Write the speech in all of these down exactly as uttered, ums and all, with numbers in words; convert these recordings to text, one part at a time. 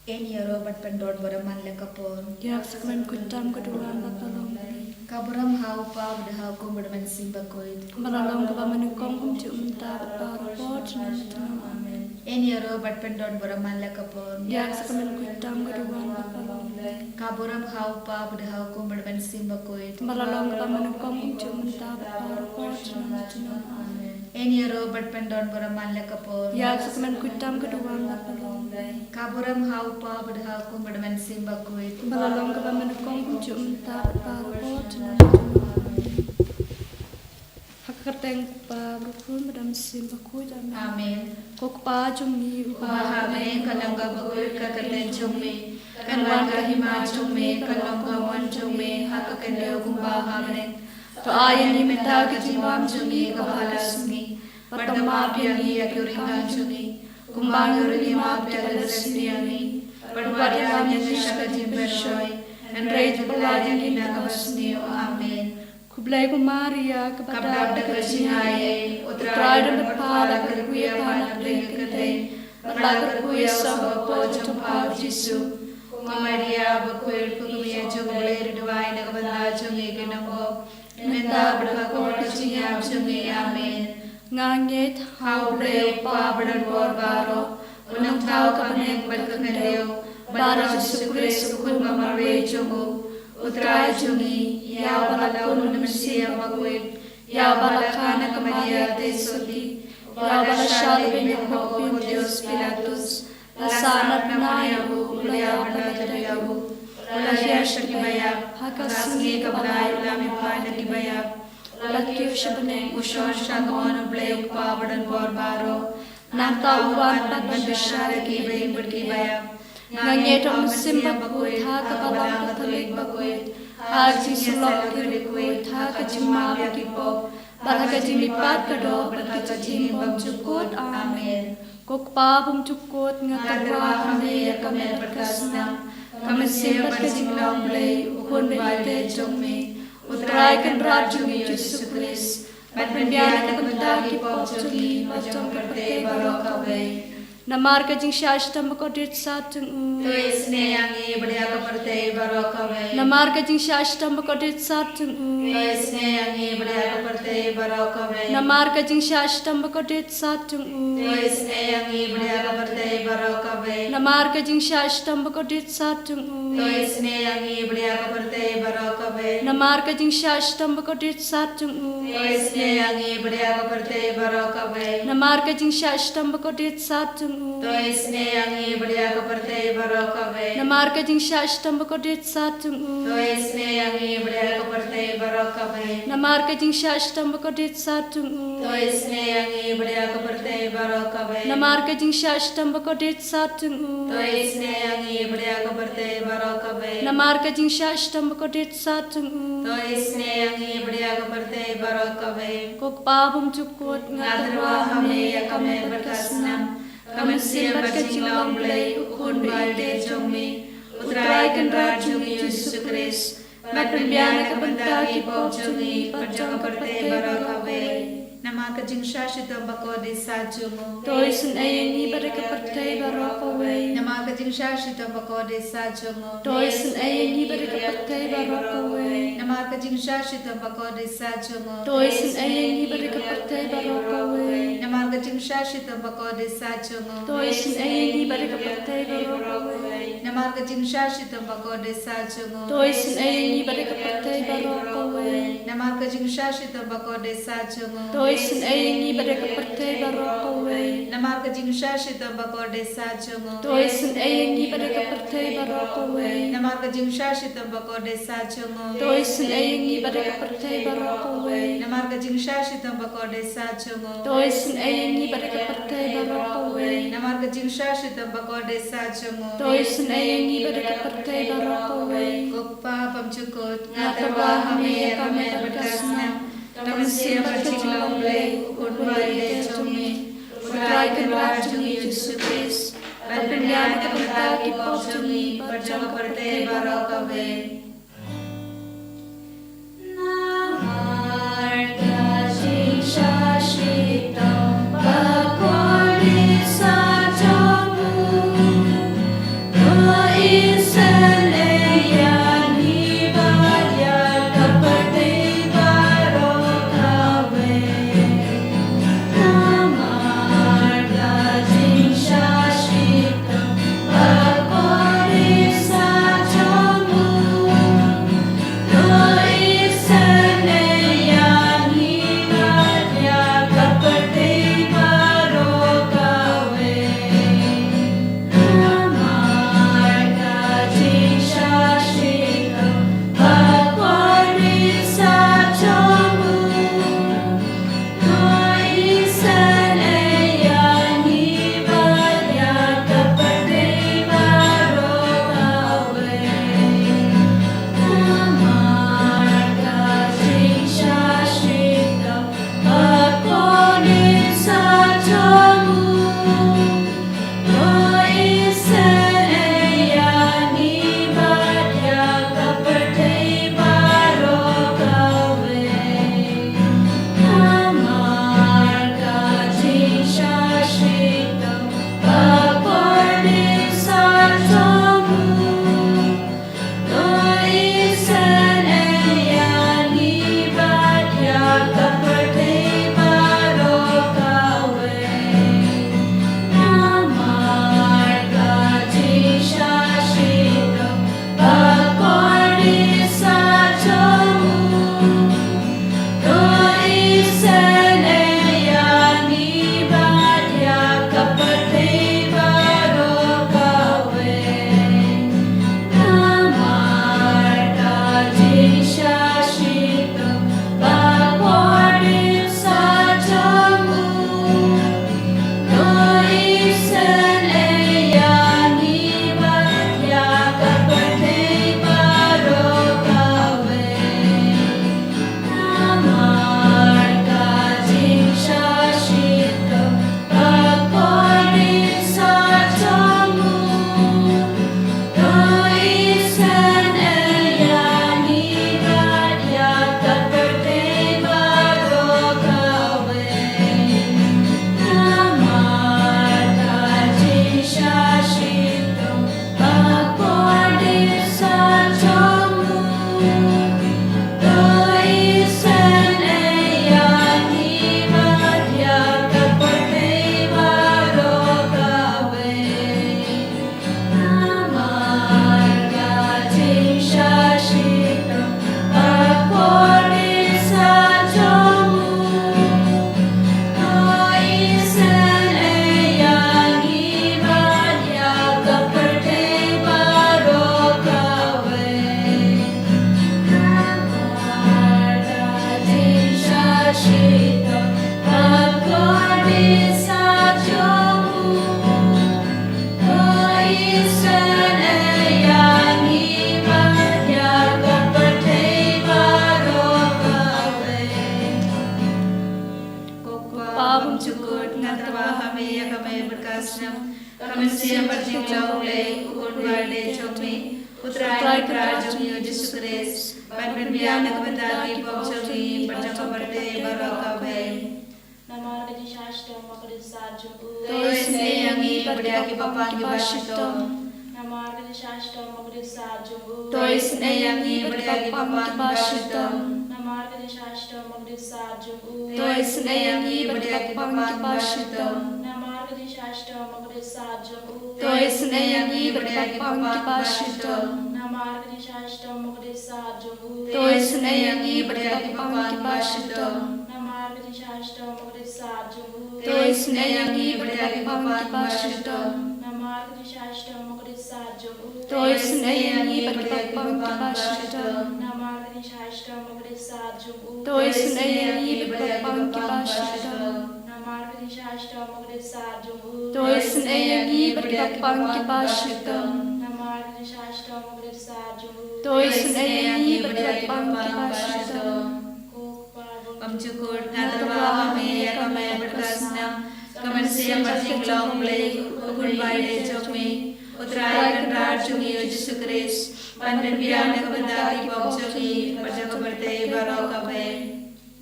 Yn ïaroh bad pyndon burom man la ka por. Ïa ka sacrament khuid tam ka duwan bad ka long. Ka burom ha u Kpa bad ha u Khun bad ha u Mynsiem Bakhuid. Ba la long kaba mynnyngkong kumjuh mynta bad baroh por junom junom. Amen. Yn ïaroh bad pyndon burom man la ka por. Ïa ka sacrament khuid tam ka duwan bad ka long. Ka burom ha u Kpa bad ha u Khun bad ha u Mynsiem Bakhuid. Ba la long kaba mynnyngkong kumjuh mynta bad baroh por junom junom. Amen. Yn ïaroh bad pyndon burom man la ka por. Ïa ka sacrament khuid tam ka duwan bad ka long. Ka burom ha u Kpa bad ha u Khun bad ha u Mynsiem Bakhuid. Ba la long kaba mynnyngkong kumjuh mynta bad baroh por junom junom. Ha ka kyrteng u Kpa bad u Khun bad ha u Mynsiem Bakhuid. Amen. Amen. Ko Kpa jong ngi uba ha bneng, ka long ka bakhuid ka kyrteng jong me. Kan wan ka hima jong me, kan long ka mon jong me ha ka khyndew kumba ha bneng. To ai ïa ngi mynta ka jingbam jong ngi kaba ha la sngi. Bad to map ïa ngi ïa ki ryngkang jong ngi, kumba ngi ruh ngi map ïa ki ba la sniew ïa ngi. Bad wat ïalam ïa ngi sha ka jingpynshoi, hynrei to pyllait ïa ngi na kaba sniew. Amen. Khublei ko Maria, kaba dap da ka jingaiei, u Trai u don bad pha. La kyrkhu ïa pha na pdeng ka kynthei, bad la kyrkhu ïa u saw hapoh jong pha u Jisu. Ko Maria bakhuid, ko kmie jong u Blei, rit duwai na ka bynta jong ngi ki nongbop, mynta bad ha ka por ka jingïap jong ngi. Amen. Nga ngeit ha u Blei u Kpa badonbor baroh, u nongthaw ka bneng bad ka khyndew, bad ha u Jisu Khrist u Khun ba marwei jong u, u Trai jong ngi, ïa uba la pun na u Mynsiem Bakhuid, ïa uba la kha na ka Maria Theisotti, ïa uba la shah lehbeiñ hapoh u Pontius Pilatus, la sahnarphna ïa u, u la ïap bad la kynduh ïa u, u la hiar sha kiba ïap, ha ka sngi kaba lai u la mihpat na kiba ïap, u la kiew sha bneng, u shong sha kamon u Blei u Kpa badonbor baroh. Nangta u wan pat ban bishar ïa kiba im bad kiba ïap. Nga ngeit ha u Mynsiem Bakhuid, ha ka Balang Katholik bakhuid, ha ka jingïasyllok ki riewkhuid, ha ka jingmap ïa ki pop, bad ha ka jingmihpat ka doh bad ka jingbymjukut. Amen. Ko Kpa bymjukut, nga tyrwa ha me ïa ka met bad ka snam, ka mynsiem bad ka jinglong Blei, u Khun ba ïeit jong me, u Trai Kynrad jong ngi u Jisu Khrist, ban pynbiang na ka bynta ki pop jong ngi bad jong ka pyrthei baroh kawei. Namar ka jingshah shitom bakordit sat jong u, to isynei ïa ngi bad ïa ka pyrthei baroh kawei. Namar ka jingshah shitom bakordit sat jong u, to isynei ïa ngi bad ïa ka pyrthei baroh kawei. Namar ka jingshah shitom bakordit sat jong u, to isynei ïa ngi bad ïa ka pyrthei baroh kawei. Namar ka jingshah shitom bakordit sat jong u, to isynei ïa ngi bad ïa ka pyrthei baroh kawei. Namar ka jingshah shitom bakordit sat jong u, to isynei ïa ngi bad ïa ka pyrthei baroh kawei. Namar ka jingshah shitom bakordit sat jong u, to isynei ïa ngi bad ïa ka pyrthei baroh kawei. Namar ka jingshah shitom bakordit sat jong u, to isynei ïa ngi bad ïa ka pyrthei baroh kawei. Namar ka jingshah shitom bakordit sat jong u, to isynei ïa ngi bad ïa ka pyrthei baroh kawei. Namar ka jingshah shitom bakordit sat jong u, to isynei ïa ngi bad ïa ka pyrthei baroh kawei. Namar ka jingshah shitom bakordit sat jong u, to isynei ïa ngi bad ïa ka pyrthei baroh kawei. Ko Kpa bymjukut, nga tyrwa ha me ïa ka met bad ka snam, ka mynsiem bad ka jinglong Blei, u Khun ba ïeit jong me, u Trai Kynrad jong ngi u Jisu Khrist, ban pynbiang na ka bynta ki pop jong ngi bad jong ka pyrthei baroh kawei. Namar ka jingshah shitom bakordit sat jong u, to isynei ïa ngi bad ïa ka pyrthei baroh kawei. Namar ka jingshah shitom bakordit sat jong u, to isynei ïa ngi bad ïa ka pyrthei baroh kawei. Namar ka jingshah shitom bakordit sat jong u, to isynei ïa ngi bad ïa ka pyrthei baroh kawei. Namar ka jingshah shitom bakordit sat jong u, to isynei ïa ngi bad ïa ka pyrthei baroh kawei. Namar ka jingshah shitom bakordit sat jong u, to isynei ïa ngi bad ïa ka pyrthei baroh kawei. Namar ka jingshah shitom bakordit sat jong u, to isynei ïa ngi bad ïa ka pyrthei baroh kawei. Namar ka jingshah shitom bakordit sat jong u, to isynei ïa ngi bad ïa ka pyrthei baroh kawei. Namar ka jingshah shitom bakordit sat jong u, to isynei ïa ngi bad ïa ka pyrthei baroh kawei. Namar ka jingshah shitom bakordit sat jong u, to isynei ïa ngi bad ïa ka pyrthei baroh kawei. Namar ka jingshah shitom bakordit sat jong u, to isynei ïa ngi bad ïa ka pyrthei baroh kawei. Ko Kpa bymjukut, nga tyrwa ha me ïa ka met bad ka snam, ka mynsiem bad ka jinglong Blei, u Khun ba ïeit jong me, u Trai Kynrad jong ngi u Jisu Khrist, ban pynbiang na ka bynta ki pop jong ngi bad jong ka pyrthei baroh kawei. Namar ka jingshah shitom bakordit sat jong u, to Ko Kpa bymjukut, nga tyrwa ha me ïa ka bynta ka snam, ka mynsiem bad jinglong U Blei, U Khun ba ïeit jong me, U Trai Kynrad jong ngi U Jisu Khrist, ban pynbiang na ka bynta ki pop jong ngi bad jong ka pyrthei baroh kawei. Namar ka jingshisha shitom bad ka jingsat jong u. To isynei ïa ngi bad ïa ki bapang kiba shitom. Namar ka jingshisha shitom bad ka jingsat jong u. To isynei ïa ngi bad ïa ki bapang kiba shitom. Namar ka jingshisha shitom bad ka jingsat jong u. To isynei ïa ngi bad ïa ki bapang kiba shitom. Namar ka jingshisha shitom bad ka jingsat jong u. To isynei ïa ngi bad ïa ki bapang kiba shitom. Namar ka jingshisha shitom bad ka jingsat jong u. To isynei ïa ngi bad ïa ki bapang kiba shitom. Namar ka jingshisha shitom bad ka jingsat jong u. To isynei ïa ngi bad ïa ki bapang kiba shitom. Namar ka jingshisha shitom bad ka jingsat jong u. To isynei ïa ngi bad ïa ki bapang kiba shitom. Namar ka jingshisha shitom bad ka jingsat jong u. To isynei ïa ngi bad ïa ki bapang kiba shitom. Namar ka jingshisha shitom bad ka jingsat jong u. To isynei ïa ngi bad ïa ki bapang kiba shitom. Namar ka jingshisha shitom bad ka jingsat jong u. To isynei ïa ngi bad ïa ki bapang kiba shitom. Ko Kpa bymjukut, nga tyrwa ha me ïa ka bynta ka snam, ka mynsiem bad jinglong U Blei, U Khun ba ïeit jong me, U Trai Kynrad jong ngi U Jisu Khrist, ban pynbiang na ka bynta ki pop jong ngi bad jong ka pyrthei baroh kawei.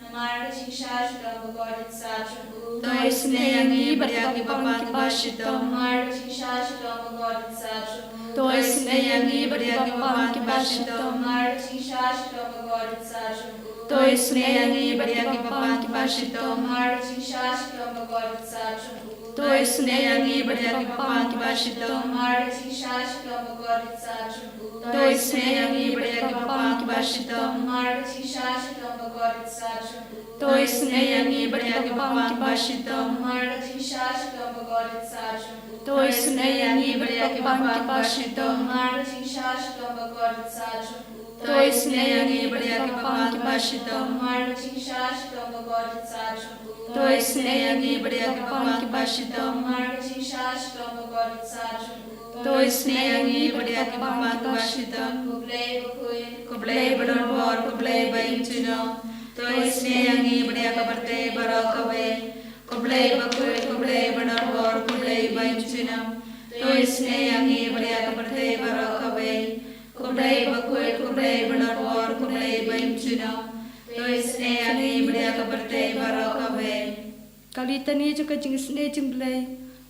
Namar ka jingshisha shitom bad ka jingsat jong u. To isynei ïa ngi bad ïa ki bapang kiba shitom. Namar ka jingshisha shitom bad ka jingsat jong u. To isynei ïa ngi bad ïa ki bapang kiba shitom. Namar ka jingshisha shitom bad ka jingsat jong u. To isynei ïa ngi bad ïa ki bapang kiba shitom. Namar ka jingshisha shitom bad ka jingsat jong u. To isynei ïa ngi bad ïa ki bapang kiba shitom. Namar ka jingshisha shitom bad ka jingsat jong u. To isynei ïa ngi bad ïa ki bapang kiba shitom. Namar ka jingshisha shitom bad ka jingsat jong u. To isynei ïa ngi bad ïa ki bapang kiba shitom. Namar ka jingshisha shitom bad ka jingsat jong u. To isynei ïa ngi bad ïa ki bapang kiba shitom. Namar ka jingshisha shitom bad ka jingsat jong u. To isynei ïa ngi bad ïa ki bapang kiba shitom. Namar ka jingshisha shitom bad ka jingsat jong u. To isynei ïa ngi bad ïa ki bapang kiba shitom. Namar ka jingshisha shitom bad ka jingsat jong u. To isynei ïa ngi bad ïa ki bapang kiba shitom. Ko Blei bakhuid, ko Blei badonbor, ko Blei ba im junom. To isynei ïa ngi bad ïa ka pyrthei baroh kawei. Ko Blei bakhuid, ko Blei badonbor, ko Blei ba im junom. To isynei ïa ngi bad ïa ka pyrthei baroh kawei. Ko Blei bakhuid, ko Blei badonbor, ko Blei ba im junom. To isynei ïa ngi bad ïa ka pyrthei baroh kawei. Ka litani jong ka jingisynei jong U Blei.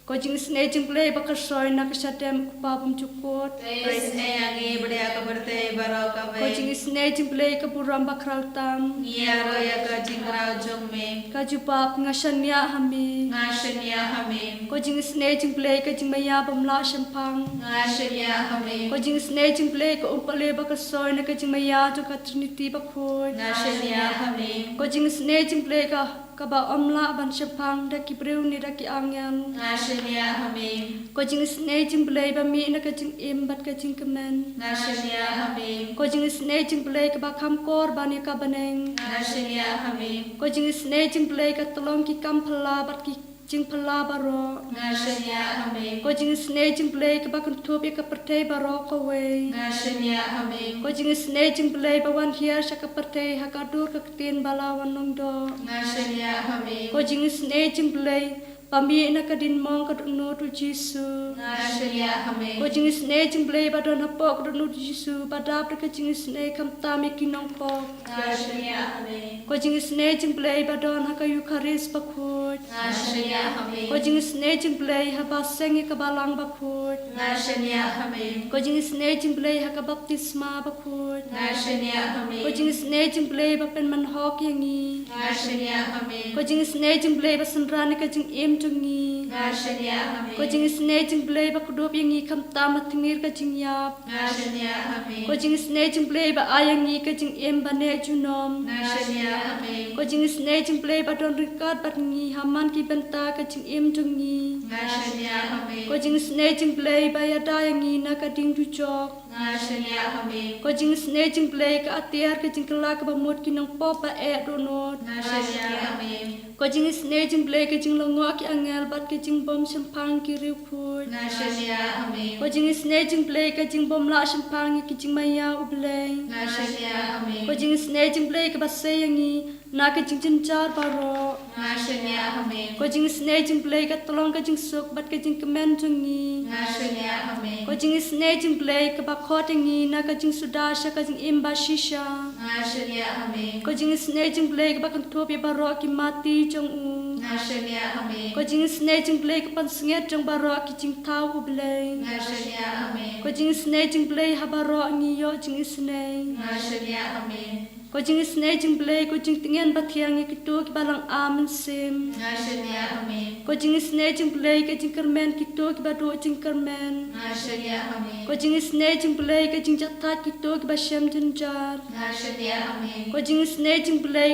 Ko jingisynei jong U Blei ba ka soi na ka shadem, ko Kpa bymjukut. To isynei ïa ngi bad ïa ka pyrthei baroh kawei. Ko jingisynei jong U Blei ka burom ba khraw tam. Ngi ïaroh ïa ka jingkhraw jong me. Ka jubab, nga shaniah ha me. Nga shaniah ha me. Ko jingisynei jong U Blei ka jingmaïa bym lah shemphang. Nga shaniah ha me. Ko jingisynei jong U Blei ka um pale ba ka soi na ka jingmaïa jong ka Trinity bakhuid. Nga shaniah ha me. Ko jingisynei jong U Blei ka kaba ym lah ban shemphang da ki briew ne da ki angel. Nga shaniah ha me. Ko jingisynei jong U Blei ba mih na ka jingim bad ka jingkmen. Nga shaniah ha me. Ko jingisynei jong U Blei kaba kham kor ban ïa ka bneng. Nga shaniah ha me. Ko jingisynei jong U Blei ka tyllong ki kam phylla bad ki jingphylla baroh. Nga shaniah ha me. Ko jingisynei jong U Blei kaba kynthup ïa ka pyrthei baroh kawei. Nga shaniah ha me. Ko jingisynei jong U Blei ba wan hiar sha ka pyrthei ha ka dur ka ktien ba la wan long doh. Nga shaniah ha me. Ko jingisynei jong U Blei ba mih na ka diengmong ka dohnud U Jisu. Nga shaniah ha me. Ko jingisynei jong U Blei ba don hapoh ka dohnud U Jisu, ba dap da ka jingisynei khamtam ïa ki nongpop. Nga shaniah ha me. Ko jingisynei jong U Blei ba don ha ka Eukharist bakhuid. Nga shaniah ha me. Ko jingisynei jong U Blei haba seng ïa ka balang bakhuid. Nga shaniah ha me. Ko jingisynei jong U Blei ha ka baptisma bakhuid. Nga shaniah ha me. Ko jingisynei jong U Blei ba pynman hok ïa ngi. Nga shaniah ha me. Ko jingisynei jong U Blei ba synran ïa ka jingim jong ngi. Nga shaniah ha me. Ko jingisynei jong U Blei ba kdup ïa ngi khamtam ha tmier ka jingïap. Nga shaniah ha me. Ko jingisynei jong U Blei ba ai ïa ngi ka jingim ba neh junom. Nga shaniah ha me. Ko jingisynei jong U Blei ba don ryngkat bad ngi ha man ki bynta ka jingim jong ngi. Nga shaniah ha me. Ko jingisynei jong U Blei ba ïada ïa ngi na ka ding dujok. Nga shaniah ha me. Ko jingisynei jong U Blei, ka atiar ka jingkylla kaba mut ki nongpop ba eh dohnud. Nga shaniah ha me. Ko jingisynei jong U Blei, ka jinglyngngoh ki angel bad ka jingbym shemphang ki riewkhuid. Nga shaniah ha me. Ko jingisynei jong U Blei, ka jingbym lah shemphang ïa ki jingmaïa U Blei. Nga shaniah ha me. Ko jingisynei jong U Blei, kaba sei ïa ngi na ka jingjynjar baroh. Nga shaniah ha me. Ko jingisynei jong U Blei, ka tyllong ka jingsuk bad ka jingkmen jong ngi. Nga shaniah ha me. Ko jingisynei jong U Blei, kaba khot ïa ngi na ka jingsuda sha ka jingim bashisha. Nga shaniah ha me. Ko jingisynei jong U Blei, kaba kynthup ïa baroh ki mati jong u. Nga shaniah ha me. Ko jingisynei jong U Blei, ka pansngiat jong baroh ki jingthaw U Blei. Nga shaniah ha me. Ko jingisynei jong U Blei, ha baroh ngi ïoh jingisynei. Nga shaniah ha me. Ko jingisynei jong U Blei, ko jingtngen bathiang ïa kito kiba lang-ar mynsiem. Nga shaniah ha me. Ko jingisynei jong U Blei, ka jingkyrmen kito kiba duh jingkyrmen. Nga shaniah ha me. Ko jingisynei jong U Blei, ka jingjahthait kito kiba shem jynjar. Nga shaniah ha me. Ko jingisynei jong U Blei,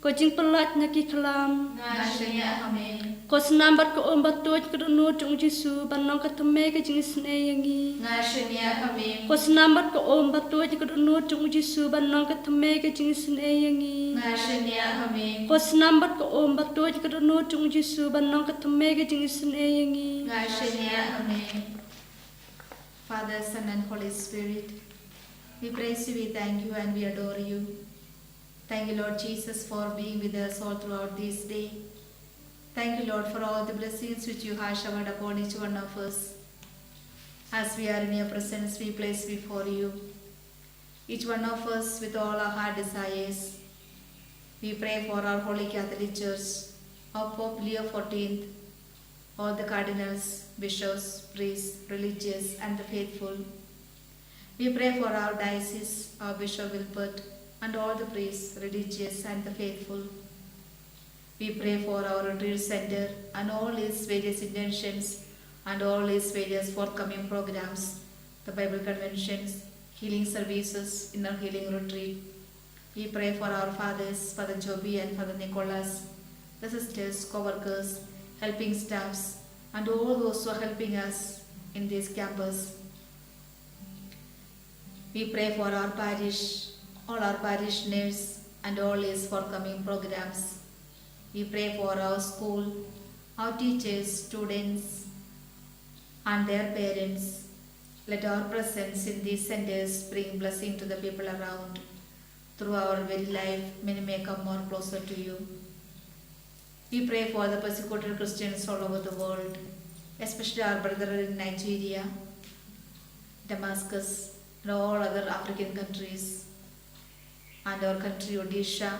ko jingpyllait na ki khlam. Nga shaniah ha me. Ko snam bad ka um ba tuid ka dohnud jong U Jisu ban long ka thymmei ka jingisynei ïa ngi. Nga shaniah ha me. Ko snam bad ka um ba tuid ka dohnud jong U Jisu ban long ka thymmei ka jingisynei ïa ngi. Nga shaniah ha me. Ko snam bad ka um ba tuid ka dohnud jong U Jisu ban long ka thymmei ka jingisynei ïa ngi. Nga shaniah ha me. Father, Son, and Holy Spirit, we praise you, we thank you, and we adore you. Thank you, Lord Jesus, for being with us all throughout this day. Thank you, Lord, for all the blessings which you have showered upon each one of us. As we are in your presence, we place before you each one of us with all our heart desires. We pray for our Holy Catholic Church, our Pope Leo fourteenth, all the cardinals, bishops, priests, religious, and the faithful. We pray for our diocese, our Bishop Wilbert, and all the priests, religious, and the faithful. We pray for our retreat center and all its various intentions and all its various forthcoming programs, the Bible conventions, healing services, inner healing retreat. We pray for our fathers, Father Joby and Father Nicholas, the sisters, co-workers, helping staffs, and all those who are helping us in this campus. We pray for our parish, all our parishioners, and all its forthcoming programs. We pray for our school, our teachers, students, and their parents. Let our presence in these centers bring blessing to the people around. Through our very life, many may come more closer to you. We pray for the persecuted Christians all over the world, especially our brethren in Nigeria, Damascus, and all other African countries, and our country Odisha,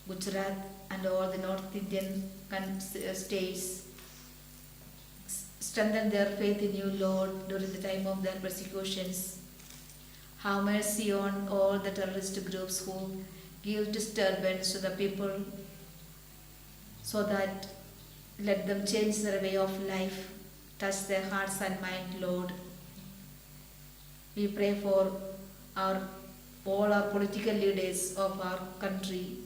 Gujarat, and all the North Indian coun-, uh, states. S-, strengthen their faith in you, Lord, during the time of their persecutions. Have mercy on all the terrorist groups who give disturbance to the people, so that let them change their way of life, touch their hearts and mind, Lord. We pray for our, all our political leaders of our country.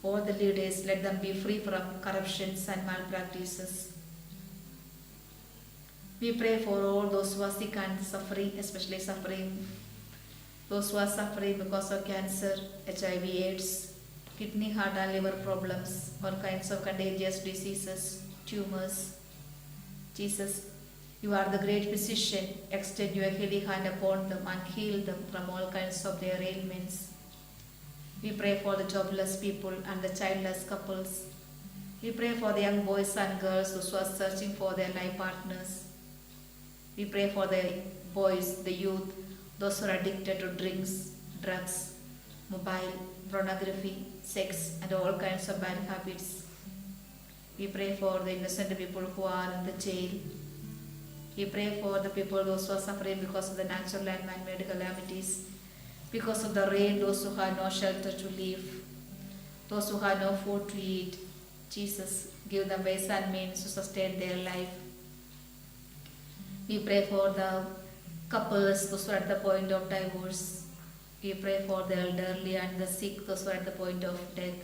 All the leaders, let them be free from corruptions and malpractices. We pray for all those who are sick and suffering, especially suffering, those who are suffering because of cancer, H I V, AIDS, kidney, heart, and liver problems, all kinds of contagious diseases, tumors. Jesus, you are the great physician. Extend your healing hand upon them and heal them from all kinds of their ailments. We pray for the jobless people and the childless couples. We pray for the young boys and girls who are searching for their life partners. We pray for the boys, the youth, those who are addicted to drinks, drugs, mobile, pornography, sex, and all kinds of bad habits. We pray for the innocent people who are in the jail. We pray for the people, those who are suffering because of the natural and man-made calamities, because of the rain, those who have no shelter to live, those who have no food to eat. Jesus, give them ways and means to sustain their life. We pray for the couples, those who are at the point of divorce. We pray for the elderly and the sick, those who are at the point of death.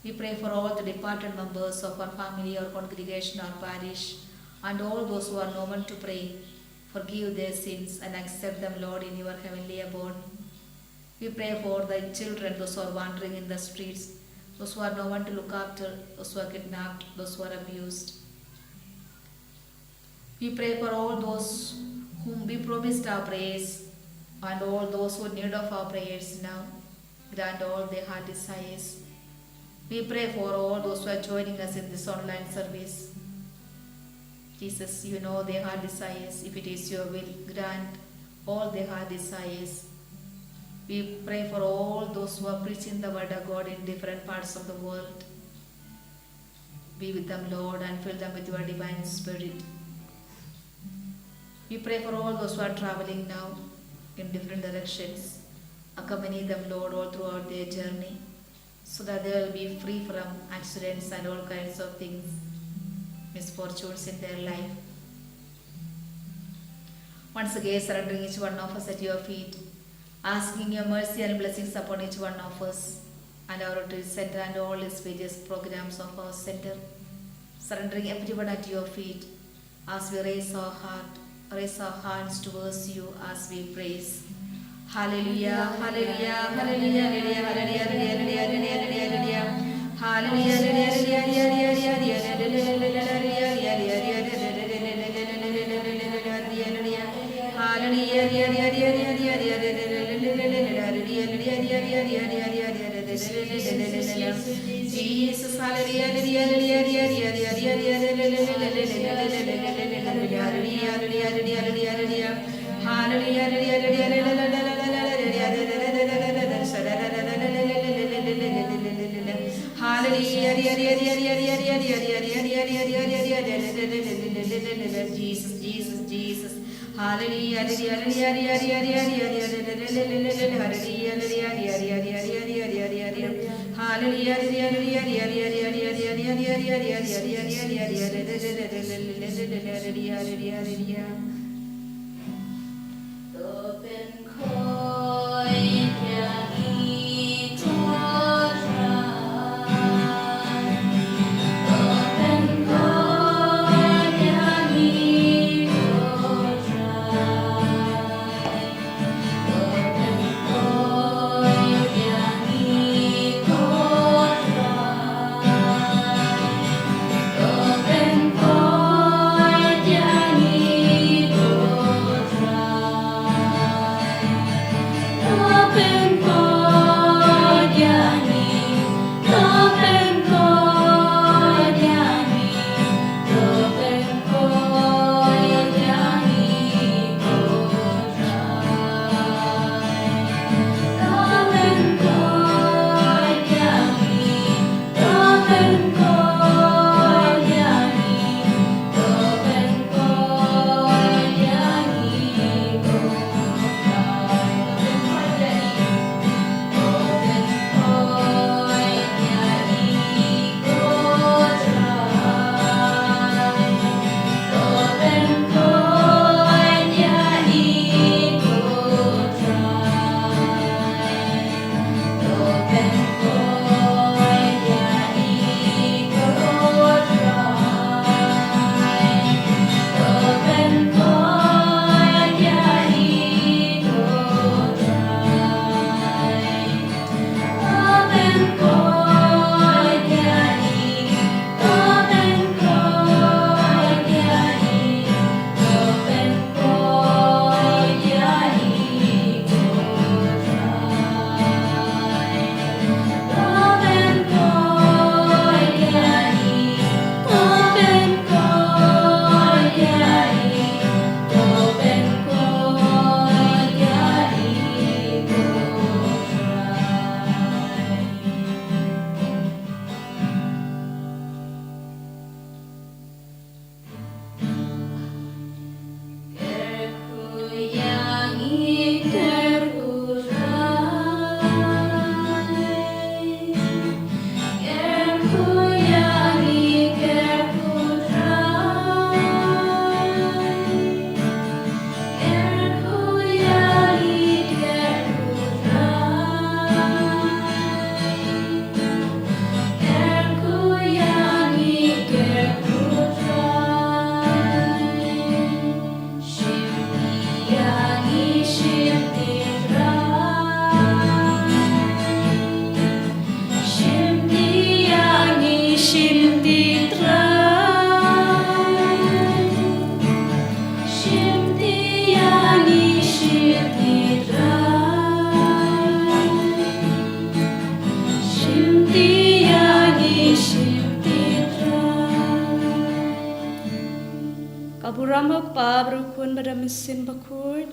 We pray for all the departed members of our family, our congregation, our parish, and all those who are no one to pray. Forgive their sins and accept them, Lord, in your heavenly abode. We pray for the children, those who are wandering in the streets, those who have no one to look after, those who are kidnapped, those who are abused. We pray for all those whom we promised our prayers and all those who are in need of our prayers now. Grant all their heart desires. We pray for all those who are joining us in this online service. Jesus, you know their heart desires. If it is your will, grant all their heart desires. We pray for all those who are preaching the word of God in different parts of the world. Be with them, Lord, and fill them with your divine spirit. We pray for all those who are traveling now in different directions. Accompany them, Lord, all throughout their journey, so that they will be free from accidents and all kinds of things, misfortunes in their life. Once again, surrendering each one of us at your feet, asking your mercy and blessings upon each one of us and our retreat center and all its various programs of our center. Surrendering everyone at your feet as we raise our heart, raise our hands towards you as we praise. Hallelujah, hallelujah, hallelujah, hallelujah, hallelujah, hallelujah, hallelujah, hallelujah. Hallelujah, hallelujah, hallelujah, hallelujah, hallelujah, hallelujah. Jesus, hallelujah, hallelujah, hallelujah, hallelujah, hallelujah. Hallelujah, hallelujah, hallelujah, hallelujah, hallelujah. Hallelujah, hallelujah, hallelujah, hallelujah, hallelujah, hallelujah. Hallelujah, hallelujah, hallelujah, hallelujah, hallelujah. Jesus, Jesus, Jesus. Hallelujah, hallelujah, hallelujah, hallelujah, hallelujah, hallelujah. Hallelujah, hallelujah, hallelujah, hallelujah, hallelujah, hallelujah. Hallelujah, hallelujah, hallelujah, hallelujah, hallelujah, hallelujah. Baba, Khun bad Mynsiem Bakhuid.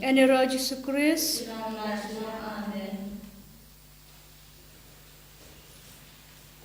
Ïa ïaroh Jisu Khrist.